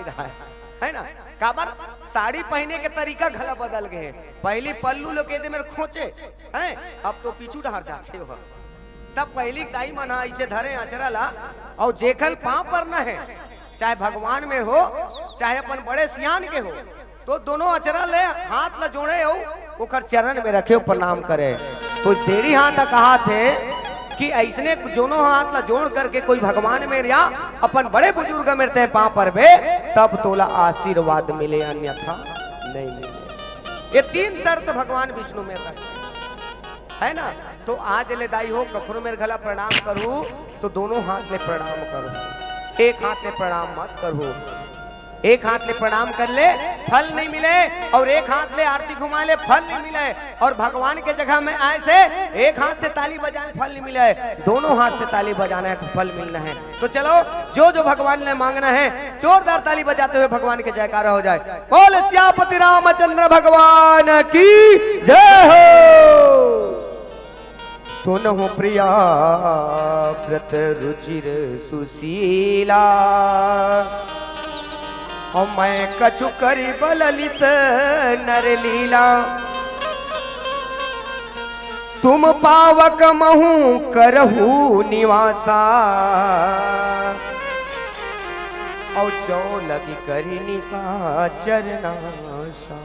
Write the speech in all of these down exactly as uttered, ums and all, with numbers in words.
है, है ना? काबर? साड़ी पहिने के तरीका घला बदल गे हे। पहिली पल्लू ल एदे मेर खोंचे, हैं? अब तो पीछू डहर जाथे हो। तब पहिली दाई मन ह अइसे धरे अचरा ला, अउ जेखर पांव परना हे, चाहे भगवान मेर हो, चाहे अपन बड़े सियान के हो, तो दोनों अचरा ले हाथ ला जोड़े अउ ओखर चरण में रखे अउ प्रणाम करे। तो टेड़ी हाथ कहाथे कि अइसने दोनों हाथ ला जोड़ करके कोई भगवान मेर या अपन बड़े बुजुर्ग मेर तैं पांव परबे, तब तोला आशीर्वाद मिले, अन्यथा नहीं मिले। ये तीन शर्त भगवान विष्णु मेर रखे, है ना? तो आज ले दाई हो, कखरो मेर घला प्रणाम करू, तो दोनों हाथ ले प्रणाम करू, एक हाथ ले प्रणाम मत करू। एक हाथ ले प्रणाम कर ले, फल नहीं मिले, अउ एक हाथ ले आरती घुमा ले, फल नहीं मिले। अउ भगवान के जगह में आए से एक हाथ से ताली बजाए, फल नहीं मिले, दोनों हाथ से ताली बजाना हे तो फल मिलना हे। तो चलो, जो जो भगवान ले मांगना हे, जोरदार ताली बजाते हुए भगवान के जयकारा हो जाए। बोल सियापति रामचंद्र भगवान की जय हो। सुनहु प्रिया व्रत रुचिर सुशीला, अउ मैं कछु करिब ललित नर लीला। तुम पावक महु करहु निवासा, अउ जो लगी करी निशाचर नासा।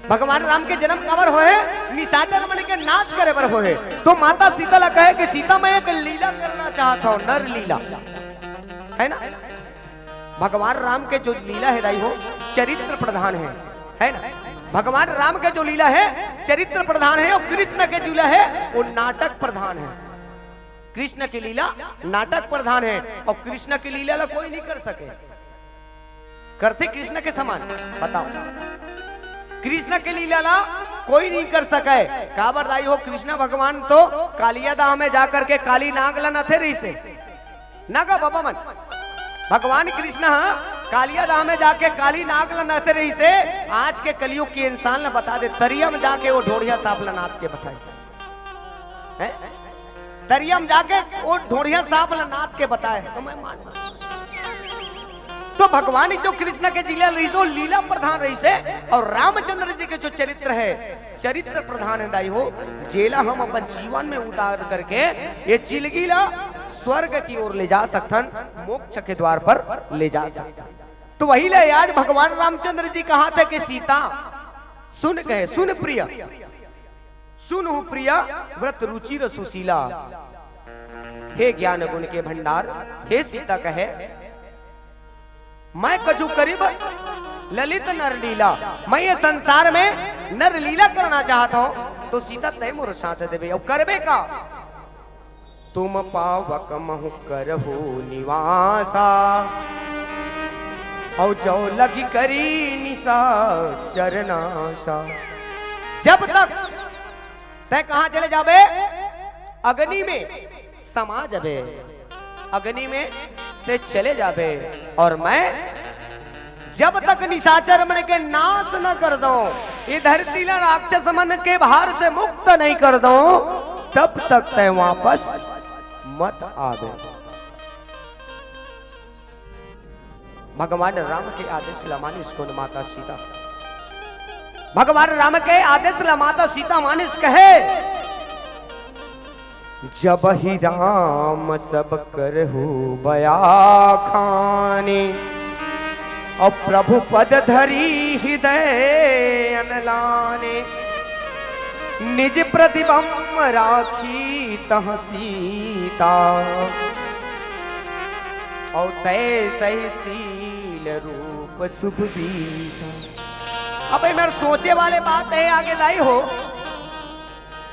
भगवान राम के जन्म काबर होहे? निशाचर मन के नाश करे बर होहे। तो माता सीता ला कहे कि सीता, मैं एक लीला करना चाहत हूँ, नर लीला, है ना? भगवान राम के जो लीला हे दाई हो, चरित्र प्रधान हे, है ना? भगवान राम के जो लीला हे, चरित्र प्रधान हे, अउ कृष्ण के जो लीला हे, वो नाटक प्रधान हे। कृष्ण के लीला नाटक प्रधान हे, अउ कृष्ण के लीला ला कोई नहीं कर सके। करथे कृष्ण के समान? बताओ, कृष्ण के लीला ला कोई नहीं कर सके। काबर दाई हो, कृष्ण भगवान तो कालिया दाह में जाकर के काली नाग ला नथे रहिसे। ना गा बाबा मन, भगवान कृष्ण ह कालिया दाह में जाके काली नाग ला नथे रहिसे। आज के कलयुग के इंसान ला बता दे, तरिया में जाके वो ढोढ़िया सांप ला नाथ के बठाई। हैं? तरिया में जाके वो ढोढ़िया सांप ला नाथ के बताए, तो मैं मान। तो भगवान जो कृष्ण के जिला रहिसे, वो लीला प्रधान रहिसे, अउ रामचंद्र जी के जो चरित्र हे, चरित्र प्रधान हे दाई हो, जेला हम अपन जीवन में उतार करके ये जिलगी ला स्वर्ग की ओर ले जा सकथन, मोक्ष के द्वार पर ले जा सकथन। तो वही ले आज भगवान रामचंद्र जी कहाथे कि सीता, सुन कहे, सुन प्रिय, सुनहु प्रिय व्रत रुचिर सुशीला। हे ज्ञान गुण के भंडार, हे सीता कहे, मैं कछु करिब ललित नर लीला, मैं ये संसार में नर लीला करना चाहत हूँ। तो सीता, तैं मोर साथ देबे अउ करबे का? तुम पावक महु करहु निवासा, अउ जो लगी करी निशाचर नासा। जब तक तैं कहाँ चले जाबे? अग्नि में समा जाबे, अग्नि में तैं चले जाबे। अउ मैं जब तक निशाचर मन के नाश न कर दंव, ये धरती ला राक्षस मन के भार से मुक्त नहीं कर दंव, तब तक तैं वापस मत आबे। भगवान राम के आदेश ला मानिस कोन माता सीता? भगवान राम के आदेश ला माता सीता मानिस, कहे, जब ही राम सब करहु बयाखाने, अउ प्रभु पद धरी हृदय अनलाने। निज प्रतिबिंब राखी तह सीता, अउ तय सही शील रूप शुभ बीता। अब एमेर सोचे वाले बात हे आगे दाई हो।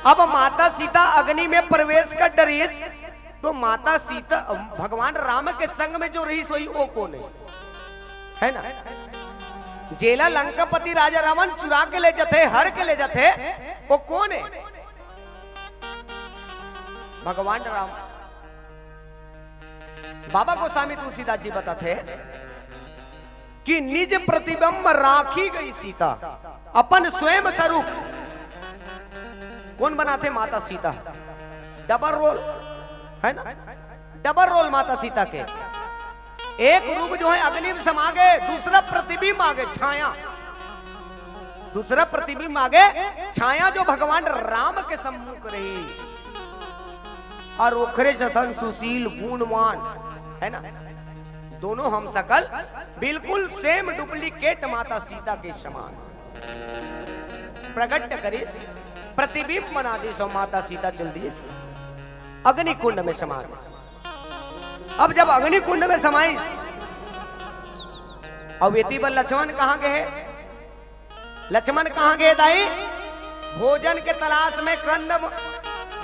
अब माता सीता अग्नि में प्रवेश कर डरिस, तो माता सीता भगवान राम के संग में जो रहिस होही, वो कोन हे? है ना? जेला लंकापति राजा रावण चुरा के ले जाथे, हर के ले जाथे, वो कोन हे? भगवान राम। बाबा गोस्वामी तुलसीदास जी बताथे कि निज प्रतिबिंब राखी गई सीता, अपन स्वयं स्वरूप। कोन बनाथे? माता सीता। डबल रोल, है ना? डबल रोल माता सीता के। एक रूप जो है अग्नि में समा गे, दूसरा प्रतिबिंब आ गे, छाया। दूसरा प्रतिबिंब आ गे, छाया जो भगवान राम के सम्मुख रहिस। अउ ओखरे जसन सुशील, गुणवान, है ना, दोनों हम सकल बिल्कुल same duplicate माता सीता के समान प्रगट करिस, प्रतिबिंब बना दिस अउ माता सीता चल दिस अग्निकुंड में समा गे। अब जब अग्निकुंड में समाइस, अउ एती बर लक्ष्मण कहाँ गे हे? लक्ष्मण कहाँ गे दाई? भोजन के तलाश में कंद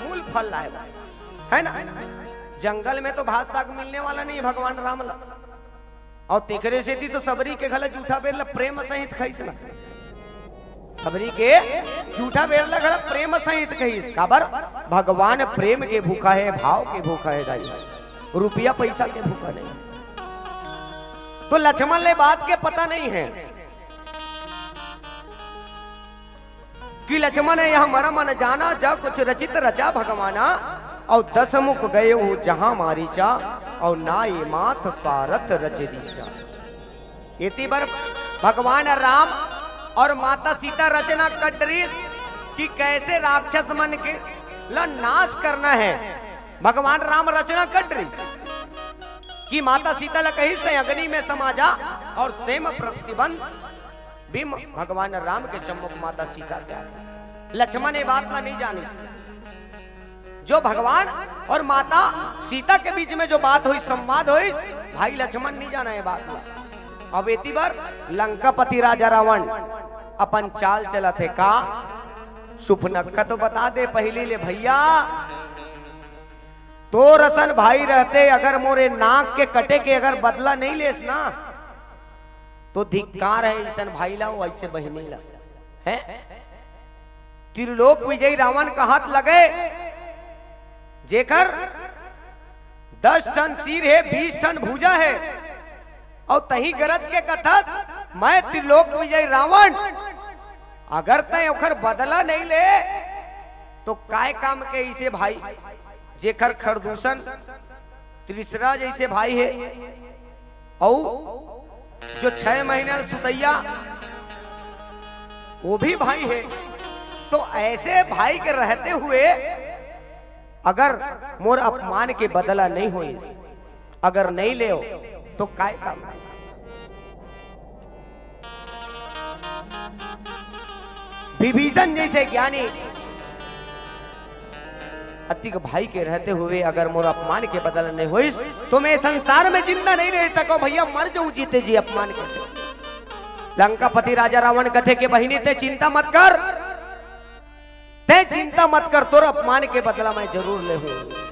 मूल फल लाए बर, है ना? जंगल में तो भात साग मिलने वाला नहीं भगवान राम ला। अउ तेकरे सेती तो सबरी के घला जूठा बेर ला प्रेम सहित खाइस ना। सबरी के जूठा बेर ला घला प्रेम सहित खाइस। काबर? भगवान प्रेम के भूखा हे, भाव के भूखा हे दाई, रुपया पैसा के भूखा नहीं। तो लक्ष्मण ले बात के पता नहीं है कि लक्ष्मण हे यह मरम न जाना, जा कुछ रचित रचा भगवाना, अउ दस मुख गए हो जहां मारीचा, अउ नाई माथ स्वारथ रच दीचा। एती बर भगवान राम अउ माता सीता रचना कर डरिस कि कैसे राक्षस मन के ला नाश करना है। भगवान राम रचना कर डरिस कि माता सीता ला कहिस, "तैं अग्नि में समा जा," अउ same प्रतिबंध बिंब भगवान राम के सम्मुख माता सीता के आगे। लक्ष्मण ये बात ला नहीं जानिस। जो भगवान अउ माता सीता के बीच में जो बात होइस, संवाद होइस, भाई लक्ष्मण नहीं जाना ये बात ला। अब एती बर लंकापति राजा रावण अपन चाल चलत हे का? सुपनक्का तो बता दे पहिली ले भइया, तोर असन भाई रहते अगर मोरे नाक के कटे के अगर बदला नहीं लेस ना, तो धिक्कार हे अइसन भाई ला, अइसे बहिनी ला। हैं? त्रिलोक विजयी रावण कहत लगे, जेकर दस ठन सिर हे, बीस ठन भुजा हे, अउ तहीं गरज के कथस, "मैं त्रिलोक विजयी रावण, अगर तैं ओखर बदला नहीं ले, तो काय काम के अइसे भाई, जेखर खरदूषण त्रिशरा जइसे भाई हे, अउ जो छह महीना ले सुतइया, वो भी भाई हे। तो अइसे भाई के रहते हुए अगर मोर अपमान के बदला नहीं होइस, अगर नहीं लेव, तो काय काम?" विभीषण जइसे ज्ञानी अतिक भाई के रहते हुए अगर मोर अपमान के बदला नहीं होइस, तो मैं संसार में जिंदा नहीं रह सकव भइया, मर जाऊं जीते जी अपमान के से। लंकापति राजा रावण कथे के, "बहिनी, तैं चिंता मत कर, तैं चिंता मत कर, तोर अपमान के बदला मैं जरूर लेहूं।"